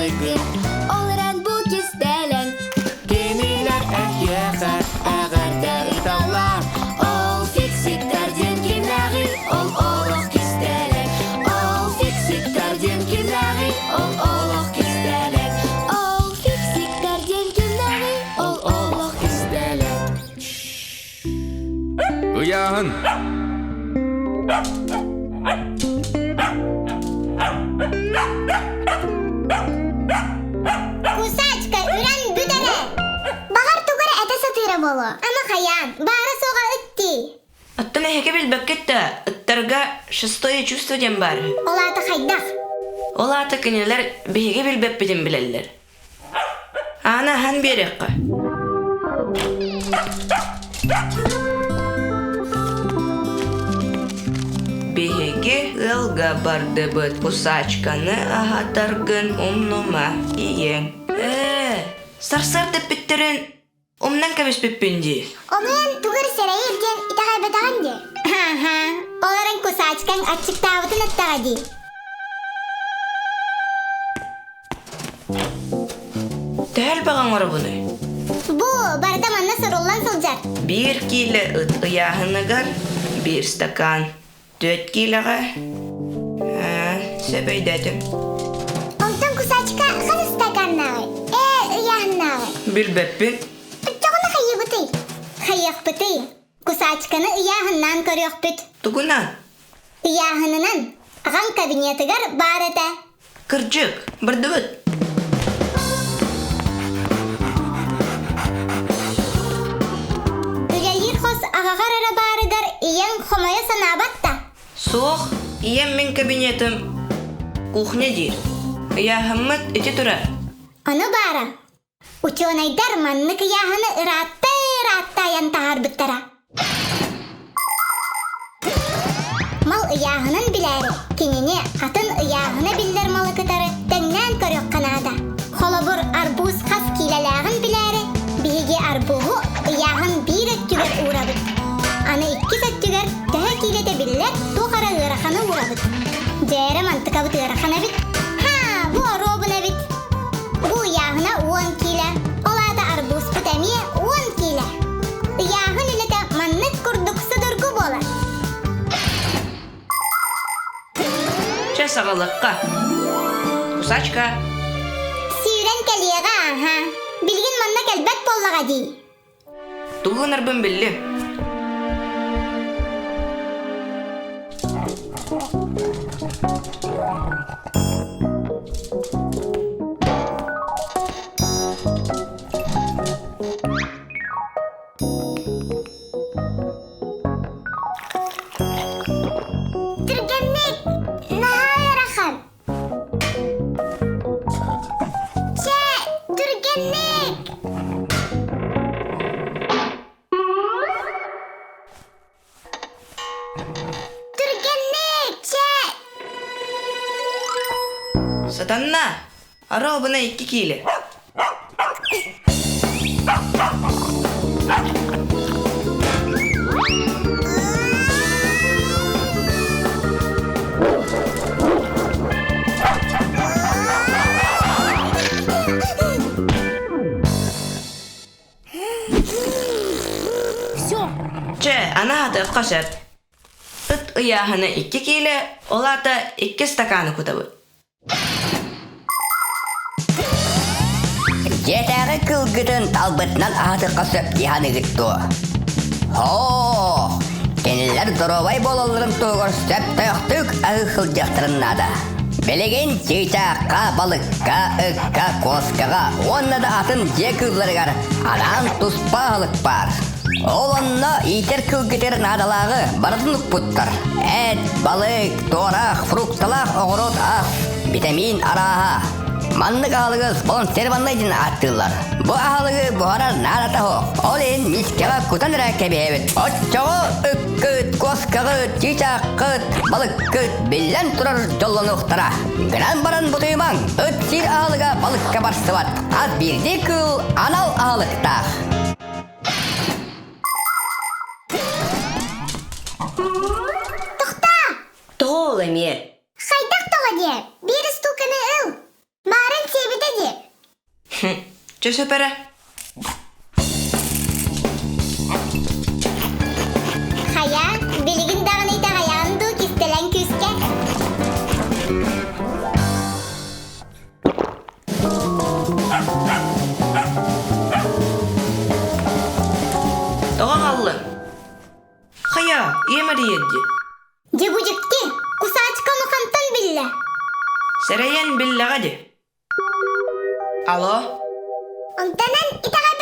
аһылыгын, ол эрэн бу кистэлэҥ. Кинилэр эһиэхэ эҕэрдэ ыыталлар. Ол фиксиктэр диэн кимнээҕий, ол олох кистэлэҥ. Ол фиксиктэр диэн кимнээҕий, ол олох кистэлэҥ. Ол фиксиктэр диэн кимнээҕий, ол олох кистэлэҥ. Ыйааһын. Кусачка үрэн бүт эрэ! Баҕар тугу эрэ этэ сатыыра буолуо. Ама хайаан, баара-суоҕа ыт дии. Оттон эһиги билбэккит да, ыттарга шестое чувство диэн баар үһү. Ол аата хайдах? Ол аата кинилэр биһиги билбэппитин билэллэр. Ааны аһан биэриэххэ. Биһиги ыалга бардыбыт, кусачканы аһатаргын умнума, ийэҥ. Ээ, сарсыарда эппиттэрин умнан кэбиспиппин дии. Ону эн тугу эрэ сэрэйэр диэн итэҕэйбэтэҕиҥ дии. Аһа, ол эрэн кусачкаҥ аччыктаабытын эттэҕэ дии. Төһө элбэх оҥоробунуй? Бу барыта манна суруллан сылдьар. Биир киилэ ыт ыйааһыныгар биир стакан. Түөрт киилэҕэ ээ, сөп өйдөөтүм. Онтон кусачка хас ыстаканнааҕый? Ээ, ыйааһыннааҕый? Билбэппин. Оччоҕуна хайыыбытый? Хайыахпытый? Кусачканы ыйааһыннаан көрүөхпүт. Тугунан? Ыйааһынынан аҕам кабинетыгар баар этэ. Кырдьык, бардыбыт. Үлэлиир хос аҕаҕар эрэ баарыгар ийэҥ хомойо санаабат да? Суох, ийэм мин кабинетым кухня диир. Ыйааһыммыт ити турар. Ону баара, Учуонайдар маннык ыйааһыны ыраатта-ыраатта айан таһаарбыттара. Мал ыйааһынын билээри, кинини атын ыйааһына биллэр малы кытары тэҥнээн көрүөххэ наада. Холобур, арбуз хас киилэлээҕин билээри, биһиги арбуһу ыйааһын биир өттүгэр уурабыт. Аны иккис өттүгэр төһө киилэтэ биллэр туох эрэ ыараханы уурабыт. Дьээрэ мантыкабыт ыарахан эбит. Ха, бу оруобуна эбит. Бу ыйааһына 10 киилэ, ол аата арбузпут эмиэ 10 киилэ. Ыйааһын үлэтэ маннык курдук судургу буолар. Чэ, саҕалыахха. Кусачка. Сүүрэн кэлиэҕэ, аха. Билигин манна кэлбэт буоллаҕа дии. Тугу гынарбын биллим. Түргэнник! Наһаа ыарахан! Чэ, түргэнник! Түргэнник, чэ! Сатанна! Араабына икки киилэ. Чэ, аны аһатыахха сөп. Ыт ыйааһына икки киилэ, ол аата икки стаканы кутабыт. Дьиэтээҕи кылгытын талбытынан аһатыахха сөп дии саныыгыт дуо? Һоох, кинилэр доруобай буолалларын туһугар сөптөөхтүк аһыы сылдьыахтарын наада. Билигин чыычаахха, балыкка, ыкка, куоскаҕа уонна да атын дьиэ кыылларыгар анаан туспа аһылык баар. Ол онно иитэр кылгытыр наадалааҕы барытын укпуттар. Эт, балык, туораах, фрукталаах оҕуруот ас, битэмиин арааһа. Маннык аһылыгы спонсорованнай диэн ааттыыллар. Бу аһылыгы буһарар наадата суох. Ол иһин мискэҕэ кутан эрэ кэбиһэбит. Оччоҕо ыккыт, куоскаҕыт, чыычааххыт, балыккыт биллэн турар дьоллонуохтара. Гынан баран бутуйумаҥ, ыт сиир аһылыга балыкка барсыбат. Хас биирдии кыыл анал аһылыктаах. Тохтоо! Тоҕо ол эмиэ? Хайдах тоҕо диэ? Биир устууканы ыл. Маарын сиэбитэ. Чэ сөп эрэ. Хайа, билигин даҕаны итэҕэйэҕин дуу кистэлэҥ күүскэ? Тоҕо хааллыҥ? Хайа, ийэм эрийэр дии. Дьэ бу дьикти, кусаачка ону хантан биллэ? Сэрэйэн биллэҕэ дии. Алло? Онтон эн итэҕэйбэккин.